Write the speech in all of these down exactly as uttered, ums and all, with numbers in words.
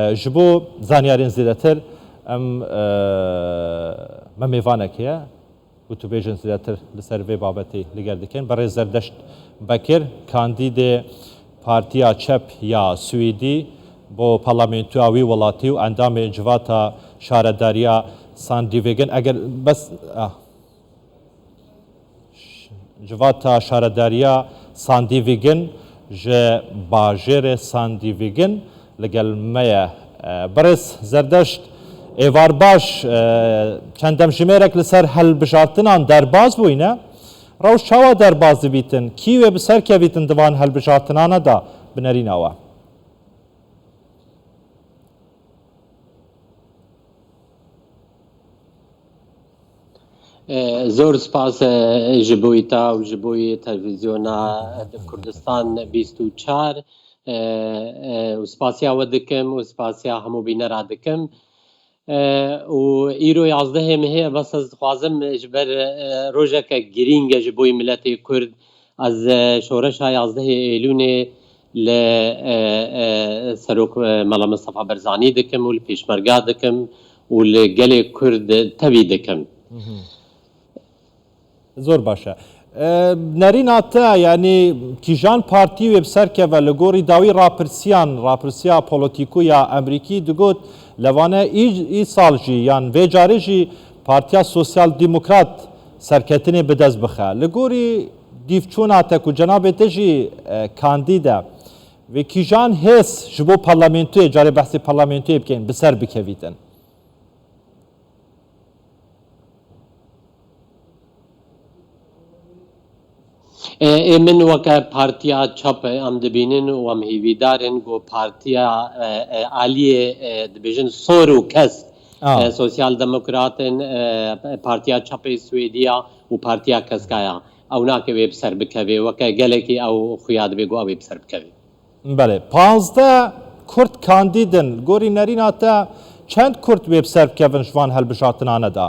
E, ji bo zanyarên zêdetir, em, e, me mêvanek heye, gotûbêjên zêdetir li ser vê babetê li gel dikin. Berêz Zerdeşt Bekir, kandîdê Partiya Çep ya Swêdî bo parlamentoya wî welatî û endamê Civata Şaredariya Sandîvêgin, eger bes, ah. Civata Şaredariya Sandîvîgin ji bajêrê Sandîvîgin li gel me ye. E, Birêz Zerdeşt, êvar baş, e, çend demjimêrek li ser helbijartinan derbas bûyne. Rewş çawa derbas dibîtin? Kî wê bi ser kevîtin di van helbijartinana de bi nerîna we? E, zor spas, e, ji bo îta û ji bo yê televîzyona Kurdistan bîst û çar, e, e, û spasiya we dikim û spasiya hemû bînera dikim. E, û îro yazdehê mehê, bes ez dixwazim ji ber, e, rojeke girîng e ji bo yê miletê Kurd, ez, e, şoreşa yazdehê Êlûnê li, e, e, Serok, e, Mela Mistefa Barzanî dikim û li Pêşmerga dikim û li gelê Kurd tevî dikim. Zor baş e. E, nerîna te, yanî kîjan partî wê bi ser keve li gorî dawî rapirsiyan, rapirsiya polotîkû ya Emerîkî digot, levane î, î sal jî yan vê carê jî Partiya Sosyal Demokrat serketinê bi dest bixe. Li gorî dîvçûna te ku cenabê te jî, e, kandîd e, vê kîjan hêz ji bo parlamentoyê, carê behsê parlamentoyê bikeyin, bi ser bikevîtin? E, ê min weke partiya çap em dibînin û em hêvîdar in ku partiya, e, e, aliyê, e, dibêjin sor û kesk, A. e, Sosyal Demokrat in, e, Partiya Çapê Swêdiya û Partiya Keskaya. Ew nake wê bi ser bikeve, weke gelekî ew xuya dibe ku ew ê bi ser bikeve. Belê. Panzdeh Kurd kandîd in. Gorî nerîna te çend Kurd wê bi ser bikevin ji van helbijartinane de?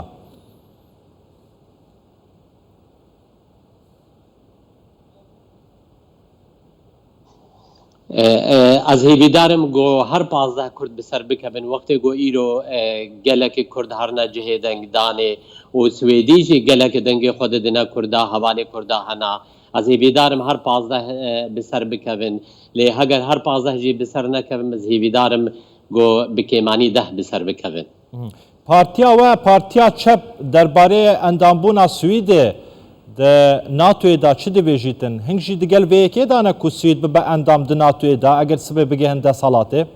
E, e, ez hêvîdar im ku her pazdeh Kurd bi ser bikevin. Wextê ku îro, e, gelekî Kurd herine cihê dengdanê û Swêdî jî gelekî dengê xwe didine Kurda, hevalê Kurda hene. Ez hêvîdar im her pazdeh, e, bi ser bikevin. Lê heger her pazdeh jî bi ser nekevin, ez hêvîdar im ku bi kêmanî deh bi ser bikevin. Partiya we, Partiya Çep, derbarê endambûna Swîdê di NATOyê de çi dibêjîtin? Hing jî digel vê yekê de ne ku Swîd bibe endam di NATOyê de, eger sibê bigihin desthilatê?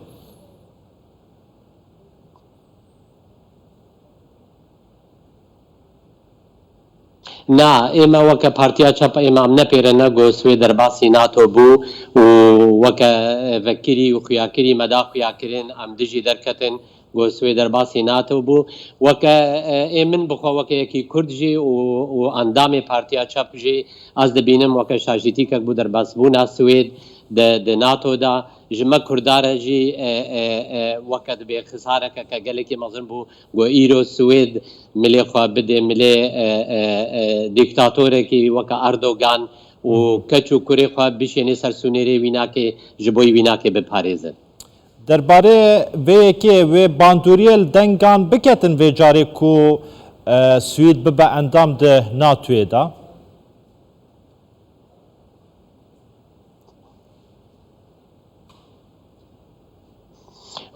Na, ême weke Partiya Çep ême em nepêrine ku Swêd derbasî NATO bû û weke, e, vekirî û xuyakirî me da xuyakirin, em dijî derketin ku Swêd derbasî NATO bû. Weke, e, ê min bixwe weke yekî Kurd jî û, û endamê Partiya Çep jî ez dibînim weke şaşîtîkek bû derbasbûna Swêd di, di NATO de. Ji me Kurda re jî, e, e, e, weke dibê xisareke ke gelekî mezin bû ku îro Swêd milê xwe bidê milê, e, e, e, dîktatorekî weke Erdogan û keç û kurê xwe bişênê ser sûnêrê wînakê, ji bo wînakê biparêzin. Derbarê vê yekê wê bandoriyê li dengan biketin vê carê ku, e, Swîd bibe endam di NATOyê de?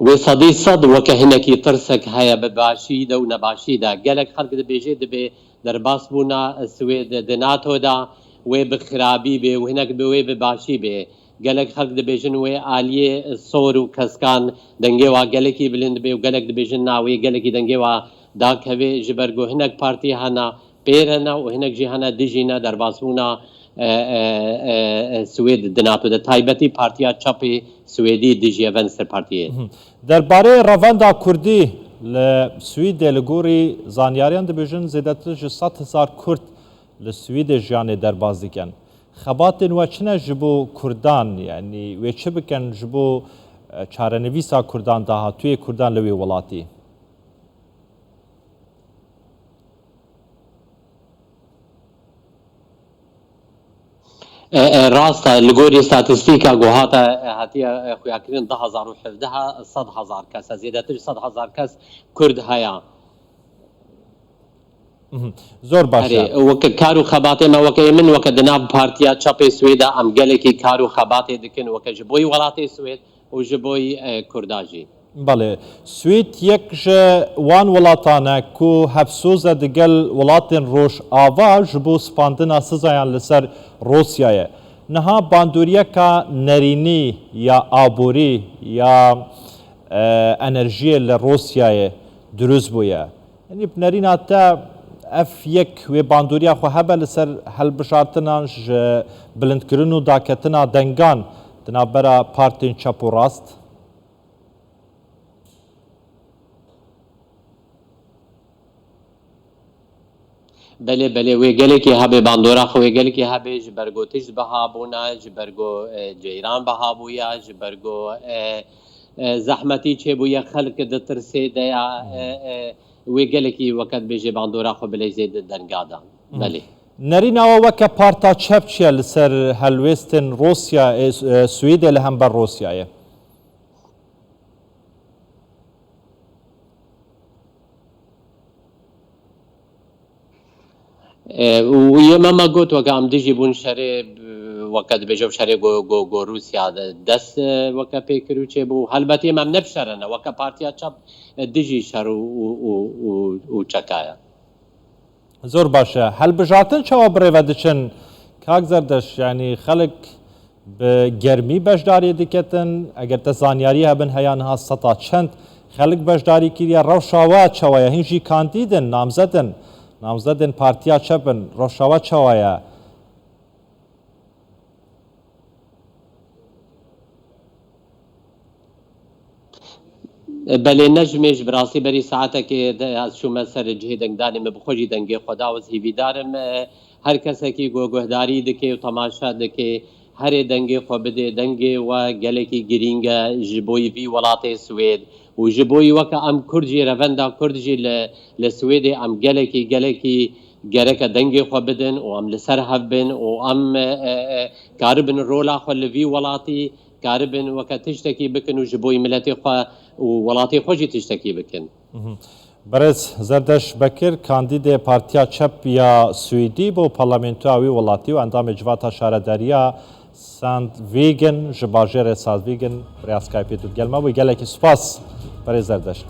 Wê sedî sed weke hinekî tirsek heye bi başî de û nebaşî de. Gelek xelk dibêje dibê derbasbûna Swêd di NATO de wê bi xirabî bê û hinek bi wê bi başî bê. Gelek xelk dibêjin wê aliyê sor û keskan dengê wa gelekî bilind bê û gelek dibêjin na wê gelekî dengê wa dakeve ji ber ku hinek partî hene pêre ne û hinek jî hene dijî ne derbasbûna, e, e, e, e, Swêd di NATO de, taybetî Partiya Çapê Swêdî dijî ye, Venstre Partiyê. Mhm. Derbarê revenda Kurdî li Swîdê, li gorî zanyariyan dibêjin zêdetir ji sed hezar Kurd li Swîdê jiyanê derbas dikin. Xebatên we çi ne ji bo Kurdan? Yanî wê çi bikin ji bo, e, çarenivîsa Kurdan, dahatûyê Kurdan li wê welatî? E, e, rast e, li gorî statîstîka ku hate, e, hatiye, e, xuyakirin du hezar û hevdeh, sed hezar kes e, zêdetir ji sed hezar kes Kurd heye. Mhm. Zor baş e. Erê, weke kar û xebatê me, weke min, weke di nav Partiya Çepê Swêda em gelekî kar û xebatê dikin, weke ji boyî welatê Swêd û ji boyî, e, Kurda jî. Belê. Swêd yek ji wan welatan e ku hevsoz e digel welatên Rojava ji bo spandina sizayan li ser Rûsyayê. Niha bandoriyeka nerînî ya aborî ya, e, enerjiyê li Rûsyayê dirust bûye. Yanî bi nerîna te ev yek wê bandoriya xwe hebe li ser hilbijartinan ji bilindkirin û daketina dengan di navbera partên çep û rast? Belê, belê, wê gelekî hebe bandora xwe, wê gelekî hebe ji ber ku tişt biha bûna, ji ber ku, e, ceyran biha bûya, ji ber ku, e, e, zehmetî çêbûye, xelk di tirsê de ya, e, e, wê gelekî weke dibêje bandora xwe bileyzê di denga de. Belê. Nerîna we weke parta çep çi ye li ser helwêstên Rûsya, e, Swêdê li hember Rûsyayê? E, û yê me me got, weke em dijî bûn şerê, weke dibêje şerê go, go, go Rûsya de dest, e, weke pê kir û çêbû. Helbetî em, em ne bi şer ne, weke Partiya Çep, e, dijî şer û, û, û, û, û çeka ye. Zor baş e. Helbijartin çawa bi rê ve diçin? Kak Zerdeş, yanî xelk bi germî beşdariyê diketin. Eger te zanyarî hebin heya niha seta çend xelk beşdarî kiriye? Rewşa we çawa ye? Hîn jî kandîd in, namzed in. Namzedên Partiya Çep in. Rewşa we çawa ye? Belê, ne ji mêj, bi rastî berî saetekê de ez çûme ser cihê dengdanê, min bi xwe jî dengê xwe da. Ez hîvîdar im, e, her kesekî ku guhdarî dike û temaşe dike, herê dengê xwe bidê. Dengê we gelekî girîng e ji bo vî welatê Swêd û ji bo weke em Kurd jî, revenda Kurd jî li, li Swêdê em gelekî, gelekî gereke dengê xwe bidin û em li ser hev bin û em, e, e, e, karibin rola xwe li vî welatî karibin weke tiştekî bikin û ji bo miletê xwe û welatê xwe jî tiştekî bikin. Mhm. Berêz Zerdeş Bekir, kandîdê Partiya Çep ya Swêdî bo parlamentoya wî welatî û endamê Civata Şaredariya Sandviken ji bajêrê Sandviken bi rêya Skypeê tu digel me bû. Gelekî spas, Berêz Zerdeşt.